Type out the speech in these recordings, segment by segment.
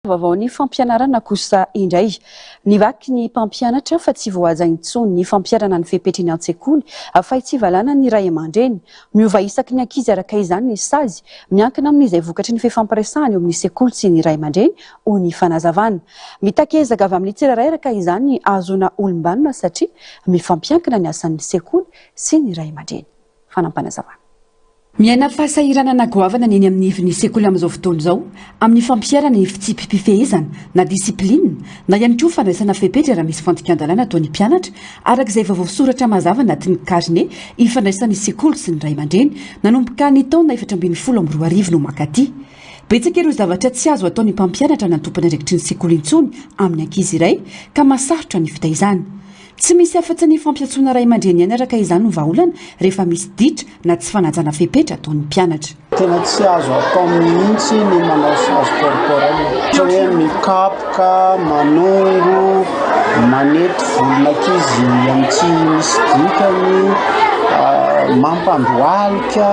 Vaovaon'ny fampianarana kosa indray. Nivaky ny mpampianatra fa tsy voahaja intsony ny fampiharana ny fepetra eny an-tsekoly fa hitsivalana ny ray aman-dreny. Miova isaky ny ankizy araka izany ny sazy, miankina amin'izay vokatry ny fifampiresahana eo amin'ny sekoly sy ny ray aman-dreny, hoy ny fanazavana. Mitaky ezaka avy amin'ny tsirairay araka izany ny hahazoana olom-banona satria mifampiankina ny asan'ny sekoly sy ny ray aman-dreny. Fanampinazavana. Miaina fahasahiranana goavana ny eny amin'ny ivon'ny sekoly amin'izao fotoana izao amin'ny fampiharana ny fitsipi-pifehezana na discipline na ihany koa fandraisana fepetra raha misy fandikan-dalàna ataon'ny mpianatra araka izay efa voasoratra mazava anatin'ny karne ifandraisan'ny sekoly sy ny ray aman-dreny nanomboka ny taona 2014 no mankaty. Betsaka ireo zavatra tsy azo ataon'ny mpampianatra na tompon'andraikitry ny sekoly intsony amin'ny ankizy iray ka mahasarotra ny fitaizana. Tsy misy afa-tsy ny fampiantsoana ray aman-dreny ihany araka izany no vahaolana rehefa misy ditra na tsy fanajana fepetra ataon'ny mpianatra. Tena tsy azo atao mihitsy ny manao sazy corporel. Ohatra hoe mikapoka, manongo, manety volon'ankizy amin'ny tsy misy dikany, mampandohalika,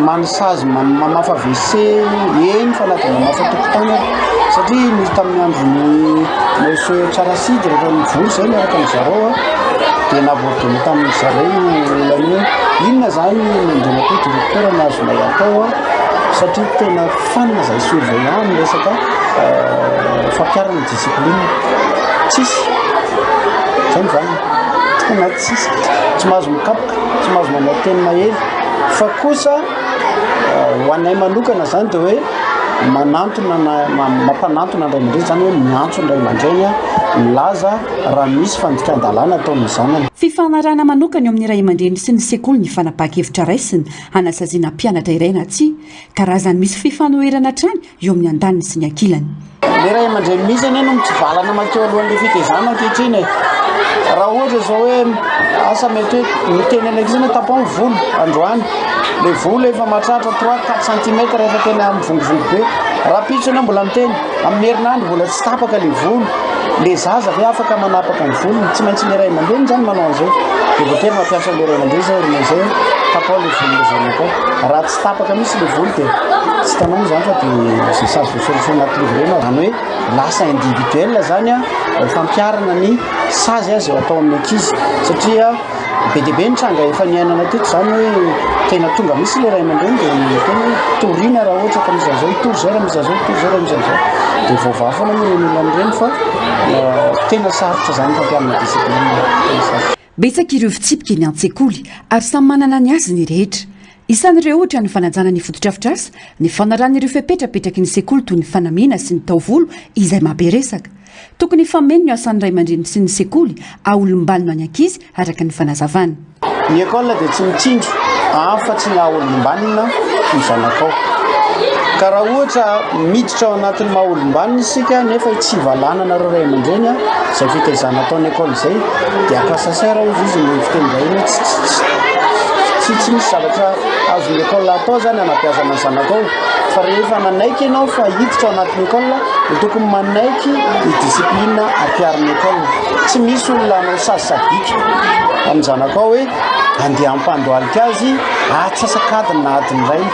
manasazy mamafa WC, eny fa na dia mamafa tokotany ary. Satria nisy tamin'ny andron'ny Monsieur Tsarasidy rehefa nivory izay niaraka amin-dry zareo dia nabordone tamin-dry zareo io olana io hoe inona izany Andriamatoa Directeur no azonay atao satria tena fanina izahay surveillant amin'ny resaka fampiharana discipline. Tsisy. Izay ny valiny. Tena tsisy. Tsy mahazo mikapoka, tsy mahazo manao teny mahery. Fa kosa ho anay manokana izany dia hoe manantona na mampanantona ny ray aman-dreny izany hoe miantso ny ray aman-dreny milaza raha misy fandikan-dalàna ataon'ny zanany. Fifanarahana manokana eo amin'ny ray aman-dreny sy ny sekoly ny fanapahan-kevitra raisina hanasaziana mpianatra iray na tsia. Karazany misy fifanoherana hatrany eo amin'ny andaniny sy ny ankilany. Le ray aman-dreny mihitsy anie no mitsivalana mankeo alohan'le fitaizana ankehitriny e. Raha ohatra izao hoe asa mety hoe miteny an'ilay ankizy hoe tapaho ny volo androany, le volo efa mahatratra trois quatre centimètres efa tena mivongovongo be, rahampitso ianao mbola miteny, amin'ny herinandro mbola tsy tapaka le volo, le zaza ve afaka manapaka ny volony? Tsy maintsy le ray aman-dreny izany manao an'izay, dia voatery mampiasa an'le ray aman-dreny izay aorian'izay hoe tapaho le volon'le zanakao. Raha tsy tapaka mihitsy le volo dia tsy hitanao moa izany fa dia izay sazy voasoratra ao anaty livre eo, izany hoe lasa individuel izany fampiharana ny sazy izay atao amin'ny ankizy satria be dia be ny tranga efa niainana teto izany hoe tena tonga mihitsy ilay ray aman-dreny dia tena hoe torina raha ohatra ka misy an'izao, hitory izao raha misy an'izao, hitory izao raha misy an'izao, dia voavaha foana moa ireny olona ireny fa tena sarotra izany fampiharana discipline, tena sarotra. Betsaka ireo fitsipika eny an-tsekoly ary samy manana ny azy ny rehetra. Isan'ireo ohatra ny fanajana ny fotodrafitrasa, ny fanarahana ireo fepetra apetraky ny sekoly toy ny fanamiana sy ny taovolo izay mahabe resaka. Tokony hifameno ny asan'ny ray aman-dreny sy ny sekoly haolombalona ny ankizy araka ny fanazavana. Ny école dia tsy mitsinjo afa-tsy ny haolombanina ny zanakao. Ka raha ohatra miditra ao anatin'ny maha olombanina isika nefa tsy hivalananareo ray aman-dreny izay fitaizana ataon'ny école izay dia à quoi ça sert hozy izy ny fiteny vahiny hoe tsy tsy tsy misy zavatra azon'ny école atao zany hanabeazana ny zanakao fa rehefa nanaiky ianao fa hiditra ao anatin'ny école dia tokony manaiky ny discipline ampiharin'ny école. Tsy misy olona hanao sazy sadique amin'ny zanakao hoe andeha hampandohalika azy atsasak'adiny na adiny iray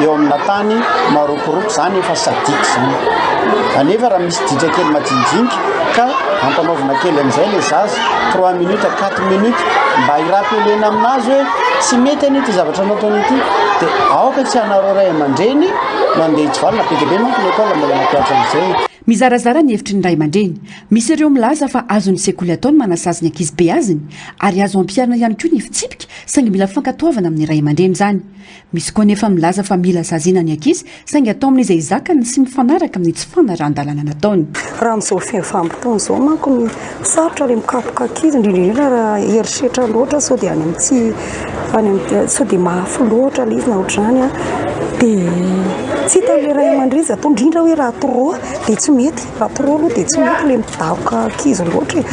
eo amina tany marokoroko izany efa sadique izany. Anefa raha misy ditra kely majinijinika ka ampanaovina kely amin'izay ilay zaza trois minutes quatre minutes mba hi-rappeler-na aminazy hoe tsy mety anie ity zavatra nataony ity dia aoka tsy hanareo ray aman-dreny mandeha hitsivalana. Be dia be manko ny école mbola mampiatra an'izay. Mizarazara ny hevitry ny ray aman-dreny. Misy ireo milaza fa azon'ny sekoly atao ny manasazy ny ankizy beaziny ary azo ampiharina ihany koa ny fitsipika saingy mila fankatoavana amin'ny ray aman-dreny izany. Misy koa anefa milaza fa mila saziana ny ankizy saingy atao amin'izay zakany sy mifanaraka amin'ny tsy fanarahan-dalàna nataony. Raha amin'izao vanim-potoana izao manko ny sarotra ilay mikapoka ankizy, indrindra indrindra raha herisetra loatra sao dia any amin'ny tsy any amin'ny sao dia mafy loatra ilay izy na ohatr'izany an, dia tsy hitan'ilay ray aman-dreny izay atao, indrindra hoe raha trop dia tsy mety, raha trop aloha dia tsy mety ilay midaroka ankizy loatra e,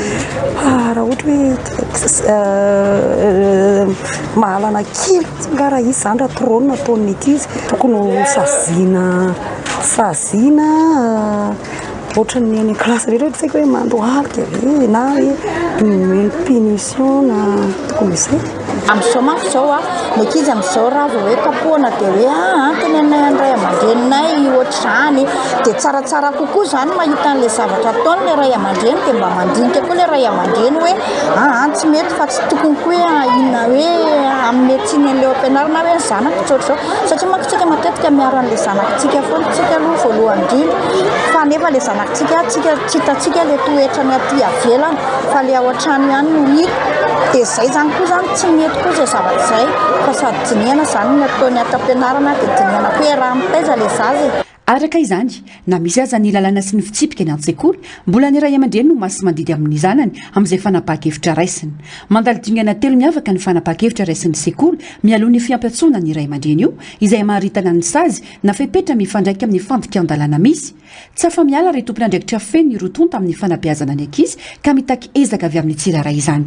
fa raha ohatra hoe mahalana kely fotsiny angaha raha izy izany raha trop no nataon'ny ankizy, tokony ho saziana saziana ohatran'ny any an-kilasy rehetra, tsy haiko hoe mandohalika ve na hoe omena punition na tokony ho izay. Amin'izao manko izao a, ny ankizy amin'izao raha vao hoe kapohana dia hoe aa teneninay an'ny ray aman-dreninay ohatr'izany. Dia tsaratsara kokoa izany mahita an'ilay zavatra ataony ilay ray aman-dreny dia mba mandinika koa ilay ray aman-dreny hoe aa tsy mety fa tsy tokony koa hoe inona hoe hanome tsiny an'ilay ao am-pianarana hoe ny zanako tsy ohatr'izao. Satria manko tsika matetika miaro an'ilay zanakitsika foana tsika aloha voalohany indrindra fa nefa ilay zanakitsika tsika tsy hitantsika ilay toetrany aty avelany fa ilay ao an-trano ihany no hita. Dia izay izany koa izany tsy mety koa izay zavatra izay fa sady dinihana izany ny ataony ato am-pianarana dia dinihana koa hoe raha mitaiza ilay zaza e. Araka izany, na misy aza ny lalàna sy ny fitsipika eny an-tsekoly, mbola ny ray aman-dreny no masi-mandidy amin'ny zanany amin'izay fanapahan-kevitra raisiny. Mandalo dingana telo miavaka ny fanapahan-kevitra raisin'ny sekoly mialoha ny fiampiantsoana ny ray aman-dreny io, izay hamaritana ny sazy na fepetra mifandraika amin'ny fandikan-dalàna misy. Tsy afa-miala ry tompon'andraikitra feno ny roa tonta amin'ny fanabeazana ny ankizy ka mitaky ezaka avy amin'ny tsirairay izany.